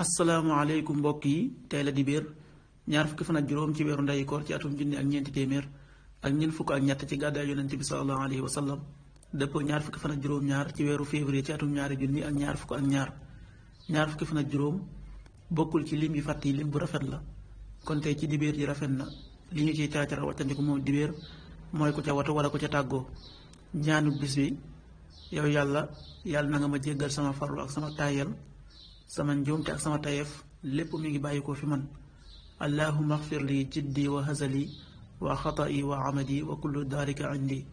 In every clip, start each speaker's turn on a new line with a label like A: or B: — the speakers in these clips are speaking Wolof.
A: asalaamaaleykum mbokk yi tey la dibéer ñaar fukki fan ak juróom ci weeru ndeyu koor ci atum junni ak ñeenti téeméer ak ñeent fukk ak ñett ci gàddaay yonent bi sallallahu alayhi wa sallam dëppoo ñaar fukki fan ak juróom ñaar ci weeru février ci atum ñaari junni ak ñaar fukk ak ñaar fukki fan ak juróom bokkul ci lim yi fàtt yi lim bu rafet la kon tey ci dibéer ji rafet na li ñu ciy caacara wàccandiku moom dibéer mooy ku ca watu wala ku ca tàggoo ñaanu bis bi yow yàlla na nga ma jéggal sama farlu ak sama taayal sama njuumte ak sama tayeef lépp mi ngi bàyyi ko fi man allahumma xfir li jiddi wa hazali wa xata'i wa amadi wa kullu daalika indi.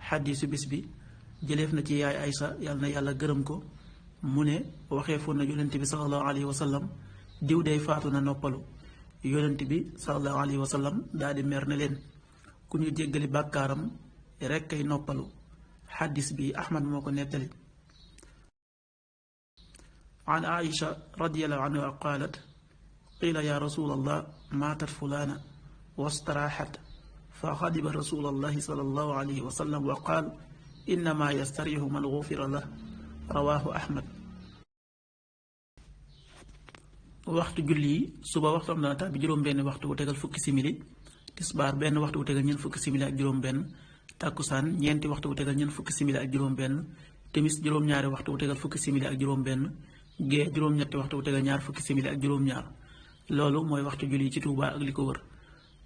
A: xaddiisu bis bi jëleef na ci yaay Aysa yàlla na yàlla gërëm ko mu ne waxeefoon na yonent bi sallallahu alayhi wa sallam diw day faatu na noppalu yonent bi sallallahu alayhi wa sallam daal di mer ne leen ku ñu jéggali bàkkaaram rekk kay noppalu. xaddis bi Ahmad moo ko nettali. an Aïcha radiyallahu anha qaalat qiila ya rasulallah maatat fulaana wastaraaxat fa xadiba rasulallahi sallallahu alayhi wa sallam wa qaal innama yastarihu man gufira lah rawaahu Ahmad. waxtu julli yi suba waxtu am dana tàbbi juróom-benn waxtu wu tegal fukki simili tisbaar benn waxtu wu tegal ñeent fukki simili ak juróom-benn tàkkusaan ñeenti waxtu wu tegal ñeent fukki simili ak juróom-benn timis juróom-ñaari waxtu wu tegal fukki simili ak juróom-benn gée juróom-ñetti waxtu wu tegal ñaar fukki simili ak juróom-ñaar loolu mooy waxtu julli ci Touba ak li ko wër.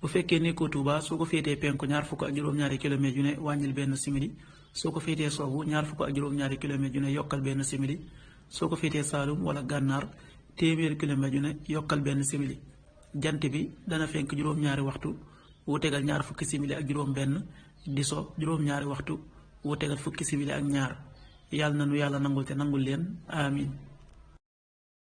A: bu fekkee nekkoo Touba soo ko féetee penku ñaar fukk ak juróom-ñaari kilomètres yu ne wàññil benn simili soo ko féetee soowu ñaar fukk ak juróom-ñaari kilomètres yu ne yokkal benn simili soo ko féetee Saalum wala Gànnaar téeméeri kilomètres yu ne yokkal benn simili jant bi dana fenk juróom-ñaari waxtu wu tegal ñaar fukki simili ak juróom-benn di so juróom-ñaari waxtu wu tegal fukki simili ak ñaar yàlla na nu yàlla nangul te nangul leen amin